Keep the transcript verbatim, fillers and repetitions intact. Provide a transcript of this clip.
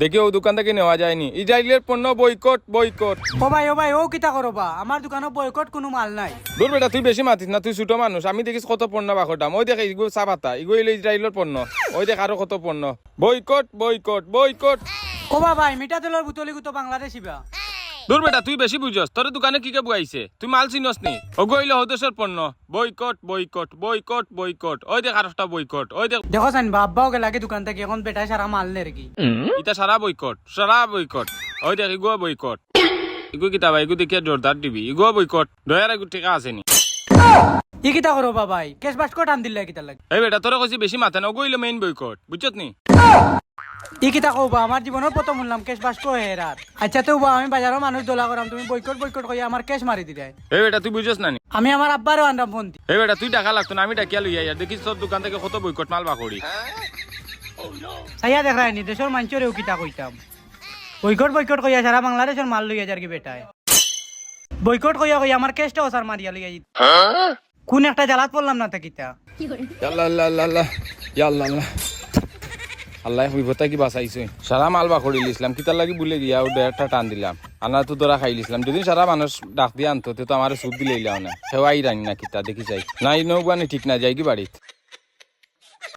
দেখি অউ দোকান থাকি নেওয়া যায়নি। ইজরাইলর পণ্য বয়কট, বয়কট। ও ভাই, ও ভাই, অউ কিতা করো বা? আমার দোকানো বয়কট কুনু মাল নাই। দূর বেটা, তুই বেশি মাতিস না, তুই ছোট মানুষ। আমি দেখিস কত পণ্য বাকরতাম। অউ দেখ, ইগু চা পাতা, ইগু অইলো ইজরাইলর পণ্য। অউ দেখ আরো কত পণ্য। Boycott, boycott, boycott. ও বা ভাই, মিঠা তেলর বোতল ইগু তো বাংলাদেশি বা। দূর বেটা, তুই বেশি বুঝস। তোর দোকানে কিগে বুয়াইছে? তুই মাল চিনস নি? অগু অইলো হউ দেশর পণ্য। Boycott, boycott, boycott, boycott. অউ দেখ আরোটা বয়কট। অউ দেখ। দেখো চাইন বা, আব্বাও গেলাগি দোকান থাকি, অখন বেটায় সারা মাল নের কি? ইতা সারা বয়কট, সারা বয়কট। অউ দেখ ইগুও বয়কট। ইগু কিতা বা, ইগু দেখিয়া জোরদার টিভি। ইগুও বয়কট। দয়ার ইগু টেকা আছেনি। ই কিতা করো বা ভাই? ক্যাশ বাস্কো টান দিলা কিতার লাগি? এই বেটা, তোরে কইছি বেশি মাতে না, অগু অইলো মেইন বয়কট, বুঝছত নি? ই কিতা কও বা, আমার জীবনর প্রথম হুনলাম ক্যাশ বাস্কো হেরার। আচ্ছা তে বা, আমি বাজারর মানুষ দলা করাম, তুমি বয়কট বয়কট কইয়া আমার ক্যাশ মারি দিরায়। এই বেটা, তুই বুঝস না নি? আমি আমার আব্বারেও আনরাম ফোন দি। এই বেটা, তুই ডাকা লাগতো না, আমি ডাকিয়া লইয়া আইয়ার। দেখিস তোর দোকান থাকি কত বয়কট মাল বাকরি। চাইয়া দেখরায়নি, দেশর মানষরেও কিতা কইতাম। বয়কট বয়কট কইয়া সারা বাংলাদেশর মাল লইয়া যারগি বেটায়। বয়কট কইয়া কইয়া আমার ক্যাশটাও সার মারিয়া লইয়া যাইত। কুন একটা জ্বালাত পড়লাম না তে কিতা? ইয়াল্লা, আল্লা, আল্লা, আল্লা। ইয়াল্লা, আল্লা। আল্লায় বিপদ থাকি বাঁচাইছে। সারা মাল বাকরিলিছলাম, কিতার লাগি ভুলে গিয়া অউ ড্রায়ারটা টান দিলাম। আনা তো ধরা খাইলিছলাম। যেদিন সারা মানুষ ডাক দিয়া আনতো, তে তো আমারে সুপ দিলাইলা অনে। হেওয়াই রানি না কিতা, দেখি চাই। না, ই নৌবানি ঠিক না, যাইগি বাড়িত।